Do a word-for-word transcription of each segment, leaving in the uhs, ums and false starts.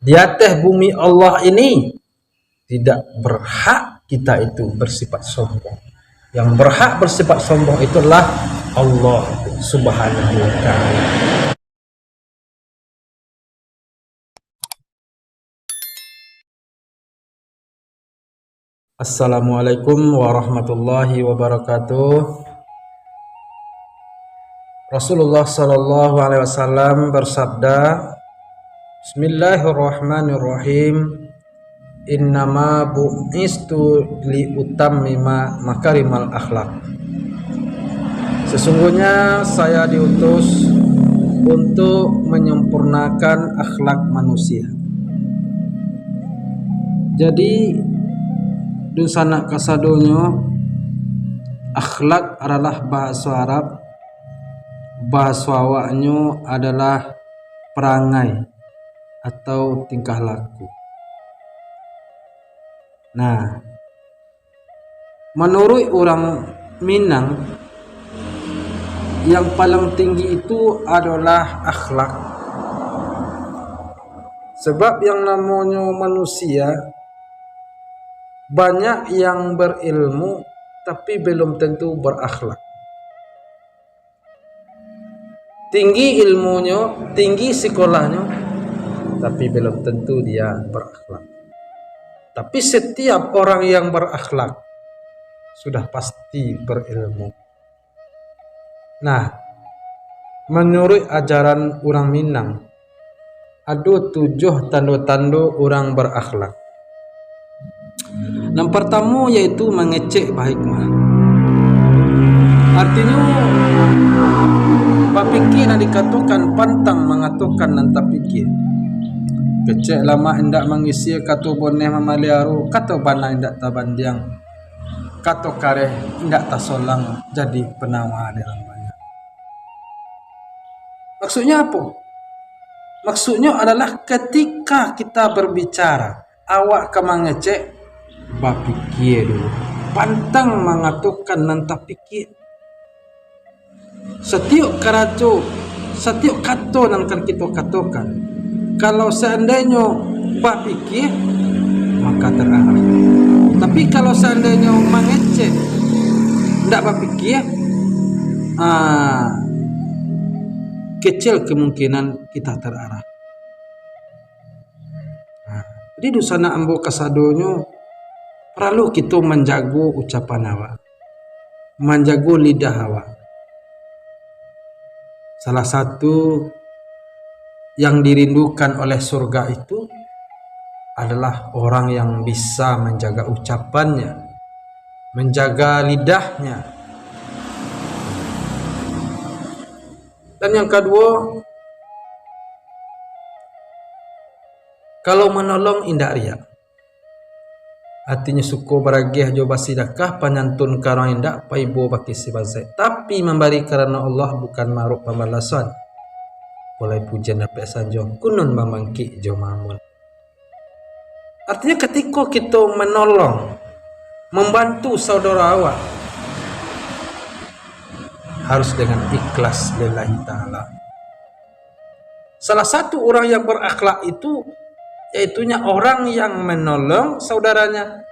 Di ateh bumi Allah ini, tidak berhak kita itu bersifat sombong. Yang berhak bersifat sombong itulah Allah Subhanahu wa Ta'ala. Assalamualaikum warahmatullahi wabarakatuh. Rasulullah sallallahu alaihi wasallam bersabda, "Bismillahirrahmanirrahim. Innama bu'istu liutammima makarimal akhlak." Sesungguhnya saya diutus untuk menyempurnakan akhlak manusia. Jadi, dunsanak kasadonyo, akhlak adalah bahaso Arab, bahaso awaknyo adalah parangai atau tingkah laku. Nah, manuruik urang Minang, yang paling tinggi itu adolah akhlak. Sebab yang namonyo manusia, banyak yang berilmu, tapi belum tentu berakhlak. Tinggi ilmunyo, tinggi sikolahnyo, tapi belum tentu dia berakhlak. Tapi setiap orang yang berakhlak, sudah pasti berilmu. Nah, manuruik ajaran urang Minang, ado tujuah tando-tando urang barakhlak. Nan partamo yaitu mangecek bahikmah. Artinyo, bapikia nan dikatokan pantang mangatokan nan tapikia. Kecek lamak indak mangisia, kato boneh mamaliaro, kato bana indak tabandiang, kato kareh indak tasolang, jadi panawa dek urang banyak. Maksudnyo apo? Maksudnyo adalah ketika kita berbicara, awak ka mangecek, bapikia dulu. Pantang mangatokan nan tapikia. Satiok karajo, satiok kato nan kan kito katokan, kalau seandainyo bapikia, maka terarah. Tapi kalau seandainyo mangecek, ndak bapikia, ah, kecil kemungkinan kita terarah. Nah, jadi dunsanak ambo kasadonyo, paralu kito manjago ucapan awak, manjago lidah awak. Salah satu yang dirindukan oleh surga itu adalah orang yang bisa menjaga ucapannya, menjaga lidahnya. Dan yang kaduo, kalau manolong indak riya. Artinyo suko baragiah jo basidakah, panyantun ka urang indak, paibo bakeh si bansaik. Tapi mambari karano Allah bukan maarok pambalasan. Pulai pujian dapek sanjo, kunun mamangkik jo mamun. Artinyo katiko kito manolong, mambantu saudara awak, harus dengan ikhlas lillahi ta'ala. Salah satu orang yang berakhlak itu, yaitunya orang yang menolong saudaranya,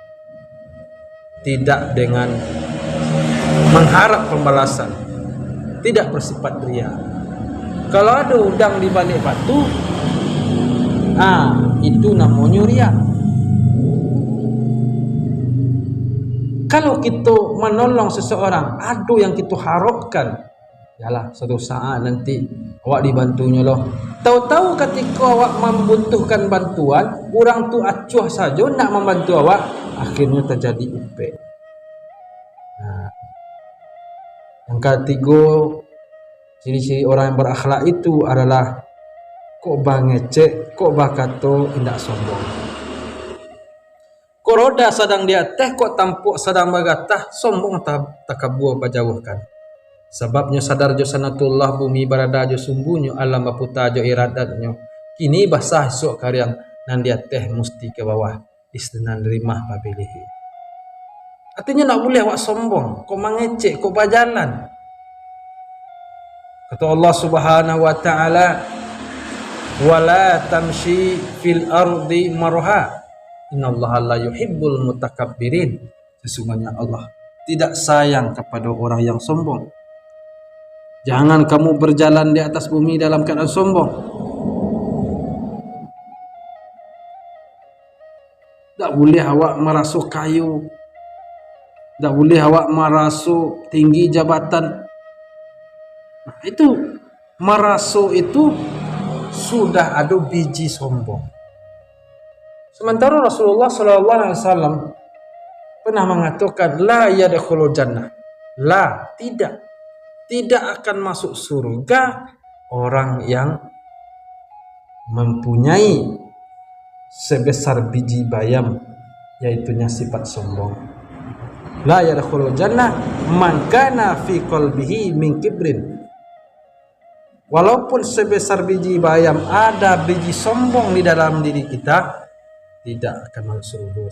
tidak dengan mengharap pembalasan, tidak bersifat riya. Kalau ada udang di balik batu, ah, itu namonyo riya. Kalau kito manolong seseorang, ada yang kito harapkan, yalah, suatu saat nanti awak dibantunyo lo. Tahu-tahu katiko awak mambutuhkan bantuan, urang tu acuah sajo nak mambantu awak, akhirnyo tajadi upek. Nah, yang katigo, ciri-ciri orang yang berakhlak itu adalah kok bangecek, kok bakato indak sombong. Kok roda sadang di ateh, kok tampuak sadang bagatah, sombong ta-, takabua bajauahkan. Sababnyo sadar jo sanatullah, bumi barada jo sumbunyo, alam baputa jo iradatnyo. Kini basah, isuak kariang, nan di ateh musti ka bawah, istinan rimah babilihi. Artinyo, ndak buliah awak sombong, kok mangecek, kok bajalan. Kato Allah Subhanahu wa Ta'ala, Wala tamshi fil ardi maraha. Innallaha la yuhibbul mutakabbirin. Sesungguhnya Allah tidak sayang kepada orang yang sombong. Jangan kamu berjalan di atas bumi dalam keadaan sombong. Tak boleh awak maraso kayo. Tak boleh awak maraso tinggi jabatan. Nah, itu maraso itu sudah ado biji sombong. Sementara Rasulullah sallallahu alaihi wasallam pernah mengatakan, "La yadkhulul jannah." La, tidak. Tidak akan masuk surga orang yang mempunyai sebesar biji bayam, yaitunya sifat sombong. "La yadkhulul jannah man kana fi qalbihi min kibrin." Walaupun sebesar biji bayam ada biji sombong di dalam diri kita, tidak akan masuk surga.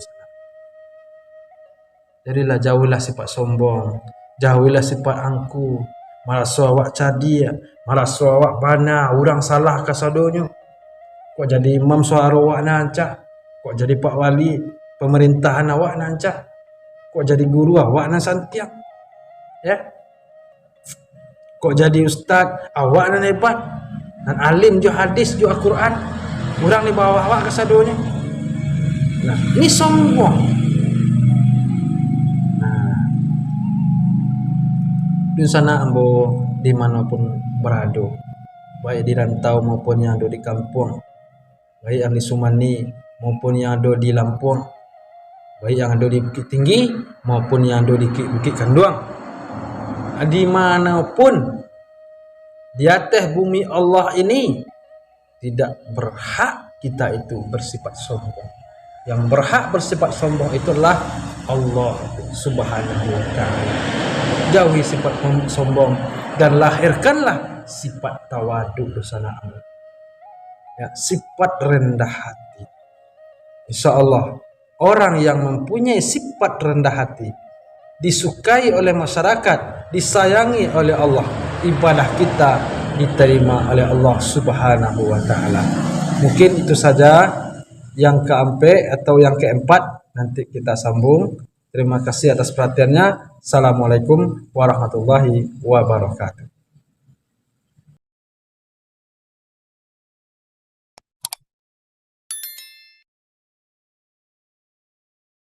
Jadilah, jauhilah sifat sombong, jauhilah sifat angku, maraso awak cadiak, maraso awak bana, urang salah kasadonyo. Kok jadi imam suaro awak nan rancak, kok jadi pak wali, pemerintahan awak nan rancak, kok jadi guru awak nan santiang. Ya. Kok jadi ustaz, awak nan hebat, nan alim jo hadis jo Al-Quran, urang di bawah awak kasadonyo. Nah, ini sombong. Nah, dunsanak ambo di mano pun barado, baik di rantau maupun yang ado di kampuang, baik yang di Sumani maupun yang ado di Lampuang, baik yang ado di Bukittinggi maupun yang ado di Bukik, Bukik Kanduang. Di mano pun di ateh bumi Allah ini, tidak berhak kita itu bersifat sombong. Yang berhak bersifat sombong itu adalah Allah Subhanahu wa Ta'ala. Jauhi sifat pem-, sombong dan lahirkanlah sifat tawaduk, dunsanak ambo. Ya, sifat rendah hati. Insya Allah, orang yang mempunyai sifat rendah hati, disukai oleh masyarakat, disayangi oleh Allah, ibadah kita diterima oleh Allah Subhanahu wa Ta'ala. Mungkin itu saja yang keempat atau yang keempat, nanti kita sambung. Terima kasih atas perhatiannya. Assalamualaikum warahmatullahi wabarakatuh.